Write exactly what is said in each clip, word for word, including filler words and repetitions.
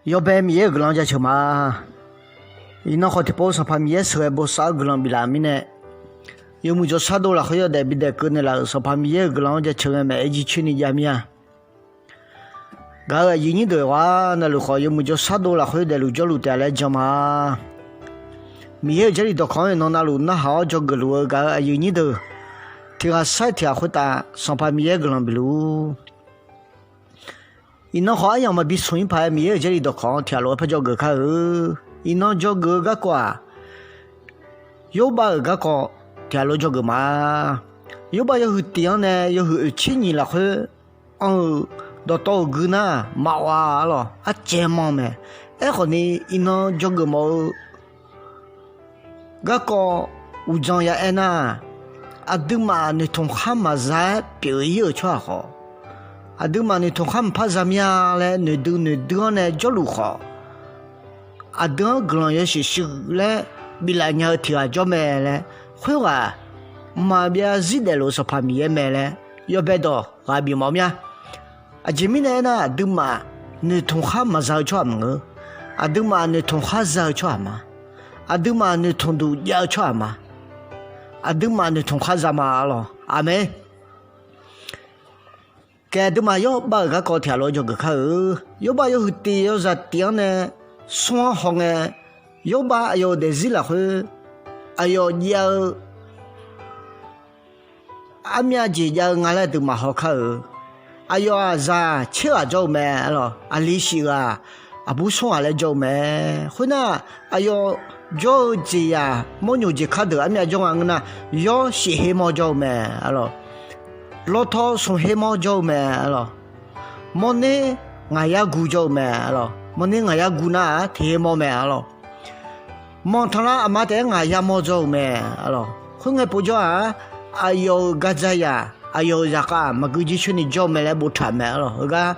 Yawbae Miqyaer-euq guiqlanq-anr jaceuq ma. Iqnan khawf tiqpov Sanqpaq Miqyaer sheuqghae bosav-eu guiqlanq biflaf-euq mirnae, yawmuiq jawrshar dov lafkhoer yawdaef bidaef keuv naeqlaf-euq Sanqpaq Miqyaer-euq guiqlanq-anr jaceuq ngae maeq-aer jircoer ni jav mir-a. Gaq-euq aqyuif nyir deuq ghaq navluf khawf, yawmuiq jawrshar dov lafkhoer daefluf jawrluf taef-a laer jan ma. Miqyaer-euq Jarlif dawqkawq-anr iqnan navluf narhaq-awr dzawgeuf luf-eu gaq-euq aqyuif nyir deuq, tiq ghaq sar-iq tiq ghaq khoertav Sanqpaq Miqyaer guiqlanq bif luf-ur. Iqnan khawf aryamq maqbi smq-ir paq-aer Miqyaer-euq Jarlif dawqkawq-anr tiq ghaq lof-aer par dzawgeuf kar-eu. Iqnan dzawgeuf-eu garkawv-aq, Yorbav-euq garkawv tiq ghaq lof-aer dzawgeuf ma. Yorbav yawhuiq tiq-anr nae yawhuiq oeqtser nyiq lafkhoer anr-eu dawqtawv-euq gui nar, maqawf-a arlawq, arcaev manq mae. Aerkhawfni, iqnan dzawgeuf mawf-eu garkawv uqdzan ya aer nar, aqduimaf noeqtmq khar maqza-aer pyeuf-ir-euq tsawrhaq khawf, aqduimaf noeqtmq khar maqpar za mir-a laer noeqdui noeqdui-anr nae jawrluf khawf, aqdui-anr guiqlanq yawshuif shuif laer biflaf nya-eu tiq ghaq jawr mae laer, khoerghaq mqmaq byav zarzir daefluf-eu Sanqpaq Miqyaer mae laer yawbae dawq ghaq bif mawf mir-a. Aqjeq mirnae aernar, aqduimaf noeqtmq khar maqza-eu tsawrhaq maqngeur. Aqduimaf noeqtmq khar za-eu tsawrhaq ma. Aqduimaf noeqtmq duq jav-eu tsawrhaq ma. Aqduimaf noeqtmq khar za ma arlawq. Aqmeq. Kae aqduimaf Yorbav-euq garkawv tiq ghaq lof-aer dzawgeuf kar-eu. Yorbav yawhuiq tiq yawzaq tiq-anr nae smr-anr hawngae, Yorbav aqyawf-euq daefzir lafkhoer aqyawf jav-eu armyav jeq jav-eu nga laer aqduimaf haw kar-eu. Aqyawf-aq zaq tser ghaq jawr-eu mae arlawq. Aqli shif ghaq, aqbur smr ghaq laer jawr-eu mae. Khoernar, aqyawf jawr-eu jeqzaq mawrnyoq jeq kar deuq armyav jawr nga ngeur nar, yawr shif her mawr jawr-eu mae arlawq. Lawtaw smq her mawr jawr-eu mae arlawq. Mawrner ngaq yar gu jawr-eu mae arlawq. Mawrner ngaq yar gu nar-aq tiq her mawr mae arlawq. Manq tanqlar aqma taef-aer ngaq yar mawr jawr-eu mae arlawq. Khoerngae povjawr-aq, aqyawf-euq gaqdzaq yaq, aqyawf-euq zaqkhav maqgui jircoer ni jawr-eu mae laer boftaq mae arlawq. Heugar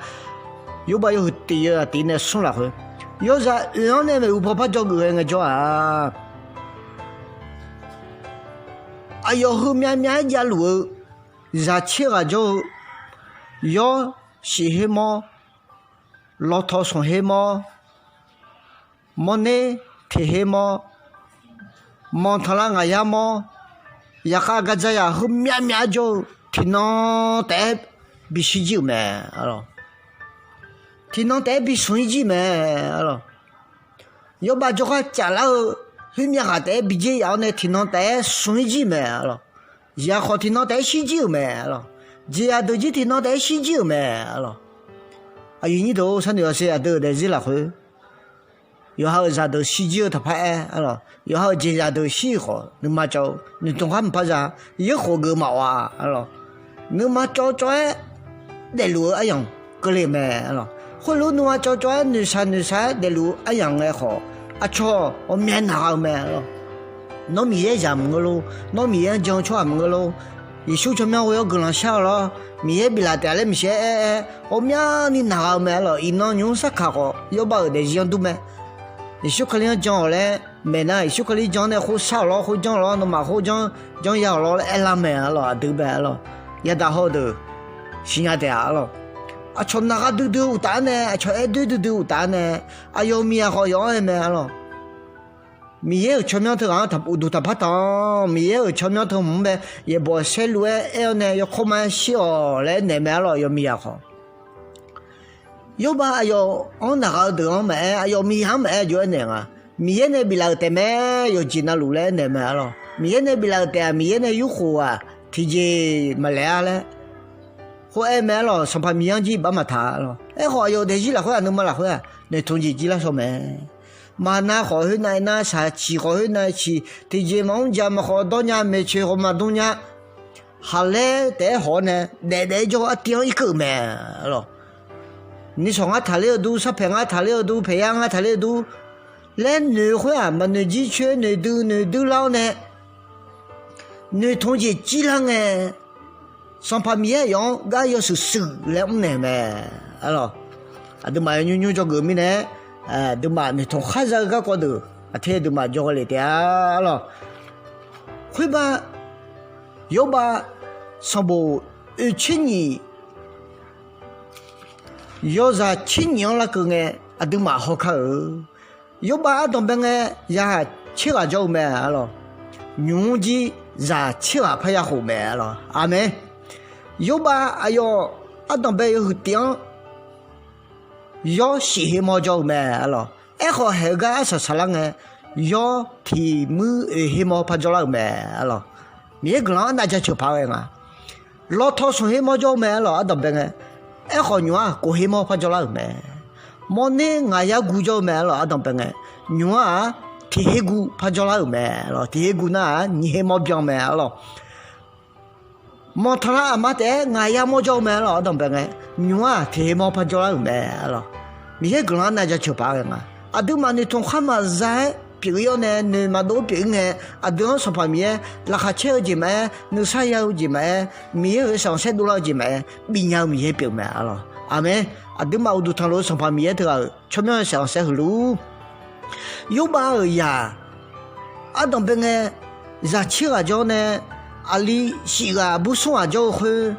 Yorbav yawhuiq tiq yawzaq tiq nae smr lafkhoer, yawzaq oeq-anr nae maeqhu paw par dzawgeuf ghae ngaejawr-aq, aqyawf heumyav myav-aer javluf-eu zaq tser ghaq jawr-eu, yawr shif her mawr, lawtaw smq her mawr, mawrner teq her mawr, manq tanqlar ngaq yar mawr, zaqkhav gaqdzaq yaq heumyav myav-aer jawr-eu tiqnan taef-aer bishir jir-euq mae arlawq. Tiqnan taef-aer bismq-ir jir mae arlawq. Yawbav jawrgar caflar-eu khoermyav ghaq taef-aer bijer yaf-awr nae tiqnan taef-aer smq-ir jir mae arlawq. Zaq khawf tiqnan taef-aer shir jir-euq mae arlawq. Jeqzaq deuq jir tiqnan taef-aer shir jir-euq mae arlawq. Aqyuif nyir deuq-or, sharnoeq yawshaef aqdui-euq daefzir lafkhoer, yawqha-euq zaqdeuq shirjir-eu taqpar aer arlawq. Yawqha-euq jeqzaq deuq shir-euq khawf nuima cawv-eu noeqtmq khar maqpar za, yaerkhof geuf maqawf-a arlawq. Nuima cawv cawv-aer daefluf-eu aryamq keuvle mae arlawq. Khoerlof nuima cawv cawv-aer noeqshaq noeqshaq-aer daefluf-eu aryamq ngae khawf, aqcawq ghawqmya naq gha-eu mae arlawq. Nawr Miqyaer zaq maqngeur lor, nawr Miqyaer-anr jan-eu tsawrhaq maqngeur lor, Yeqsur tsawrmyanr ghoe-awr guiqlanq shar-eu lor, Miqyaer biflaf taef-a laer maeqshi aer aer aer ghawqmyani naq gha-eu mae arlawq. Iqnan nymr sarkaq khawf Yawrbav-euq daefzir-anr dur mae. Yeqsur Kali-anr jan-awq laer maeqnar, Yeqsur Kali jan-awr nae khoer shar-awq lawr, khoer janr-awq lawr, nawmaf khoer janr, janr ya-awq lawr laer aerlar mae arlawq. Aqdui bae arlawq, yadaq haw-deuq siqnya taef-a arlawq. Aqcawq naq gha duidui-eu uqtaf-anr nae, aqcawq aer doer duidui uqtaf-anr nae, aqyawf-euq miqyaq khawf yawf-anr aer mae arlawq. Miqyaer-euq tsawrmyanr teughaq-anr uqduq taqpar taq-anr, Miqyaer-euq tsawrmyanr teu hmq-anr bae yaeqbawq saerlu-aer aer-awr nae yawkawr ma-aer shir-awq laer aernaeq mae arlawq, yawmiqyaq khawf. Yawrbav aqyawf-anr naq gha-eu deuq-anr maqaer, aqyawf miqyaq-anr maqaer aqjox aernaeq nga. Miqyaer nae biflaf-euq taef mae, yawqjeq navluf laer aernaeq mae arlawq. Miqyaer nae biflaf-euq taef-aq, Miqyaer nae yurkhof-aq tiqjeq maqlaeq-a laer khoer aer mae arlawq. Sanqpaq Miqyaer-anr jir iqbax maqtaq arlawq. Aerkhawf aqyawf-euq daefzir lafkhoer-aq nuima lafkhoer-aq noeqtmq jeq jir lar shaw mae. Maqnav khawf khoernav aer nar, shaqciq khawf khoernav aer ciq, tiqjeq maqmr jaq maqkhawf dawrnya, maeqtsoeq khawf maqdmr nya. Khaqlaer taef-aer hawq-awr nae daef daef-aer jawr-eu artiv-anr irkeuv-euq mae arlawq. Nishawq ngar taqler-eu dur, sarpaeq ngar taqler-eu dur, paeqyar ngar taqler-eu dur laer noeq-eu khoer-aq, maqnoeq jircoer noeqdui noeqdui lar-awr nae noeqtmq jeq jir lar ngae, Sanqpaq Miqyaer aqyawf-anr gar yawshuif shuif laer mrnaeq mae arlawq. Aqduimaf yawnymr nymr dzawgeuf mirnae, aqduimaf noeqtmq khar za-eu garkawv deuq aqter aqduimaf jawr ghae le taef-a arlawq. Khoerbar, Yawrbav sanqbof oeq tser nyiq, yawzaq tser nyiq-anr larkeuv ngae, aqduimaf hawkar-eu. Yawrbav ardanqbae ngae, yaqhaq tser ghaq jawr-eu mae arlawq. Nymq-mr jir zaq tser ghaq parya khof mae arlawq. Aqmeq. Yawrbav aqyawf ardanqbae yawhuiq tif-anr yawr shif her mawr jawr-eu mae arlawq. Aerkhawf, haeq-eu gar arsaq saqlar ngae, yawr tiq muir oeq her mawr par jawrlar-euq mae arlawq. Miqyaer guiqlanq arnav jaceuq paq ghae nga. Lawtaw smq her mawr jawr-eu mae arlawq, ardanqbae ngae. Aerkhawf, nymq-ar kof her mawr par jawrlar-euq mae. Mawrner ngaq yar guv jawr-eu mae arlawq, ardanqbae ngae. Nymq-ar-aq, tiq her guv par jawrlar-euq mae arlawq. Tiq her guv nar-aq, nyiq her mawr byan mae arlawq. Manqtanqlar aqma taef-aer ngaq yar mawr jawr-eu mae arlawq, ardanqbae ngae. Nymq-ar tiq her mawr par jawrlar-euq mae arlawq. Miqyaer guiqlanq arnav jaceuq paq ghae nga. Aqduimaf noeqtmq khar maqza-aer pyeuf-ir-awr nae noeq maqdov-aer pyeuf-ir ngae, aqdui-anr Sanqpaq Miqyaer laqkhaq caer-eu jeq maqaer, nuisar ya-eu jeq maqaer, Miqyaer-euq sanqsaer dovlar-eu jeq maqaer, bifnya-eu Miqyaer pyeuf mae arlawq. Aqmeq. Aqduimaf uqduq tanqluf-eu Sanqpaq Miqyaer teughaq-euq tsawrmyanr-eu sanqsaer huiq luf. Yawrbav-euq zaq ardanqbae ngae, zaq tser ghaq jawr nae, aqli shif ghaq bur smr ghaq jawr-eu khoer,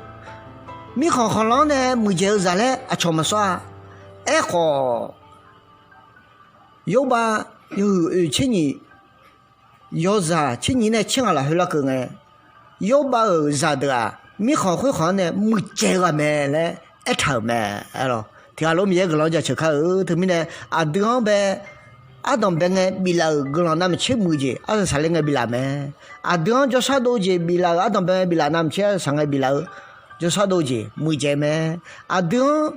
mirkhanq khanqlanr nae muiqdzaeq-eu zaq laer aqcawq maqsawr-a. Aerkhawf, Yawrbav yawhuiq oeq tser nyiq, yawzaq tser nyiq nae tser ngaq lafkhoer larkeuv ngae, Yawrbav-euq zaqdeuq-aq, mirkhanq khoerkhanq-anr nae muiqdzaeq-eu ghaq mae laer aertaq-euq mae. Tiq ghaq lof Miqyaer guiqlanq jaceuq kar-eu. Teumirnae, aqdui-anr bae ardanqbae ngae biflaf-euq guiqlanq navmaqtser muiq jeq arsaq saqler ngae biflaf mae. Aqdui-anr jawrshar dov jeq biflaf-euq ardanqbae ngae biflaf, navmaqtser arsaq saq ngae biflaf-eu jawrshar dov jeq muiqdzaeq mae. Aqdui-anr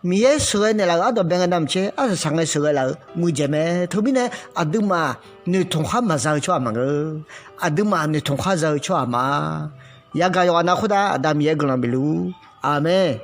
Miqyaer sheuqghae naeqlaf-euq ardanqbae ngae navmaqtser arsaq saq ngae sheuqghae laf-eu muiqdzaeq mae. Teumirnae, aqduimaf noeqtmq khar maqza-eu tsawrhaq maqngeur. Aqduimaf noeqtmq khar za-eu tsawrhaq ma. Yagaq yawqghaq nav khoertav Aqda Miqyaer guiqlanq bif luf-ur. Aqmeq.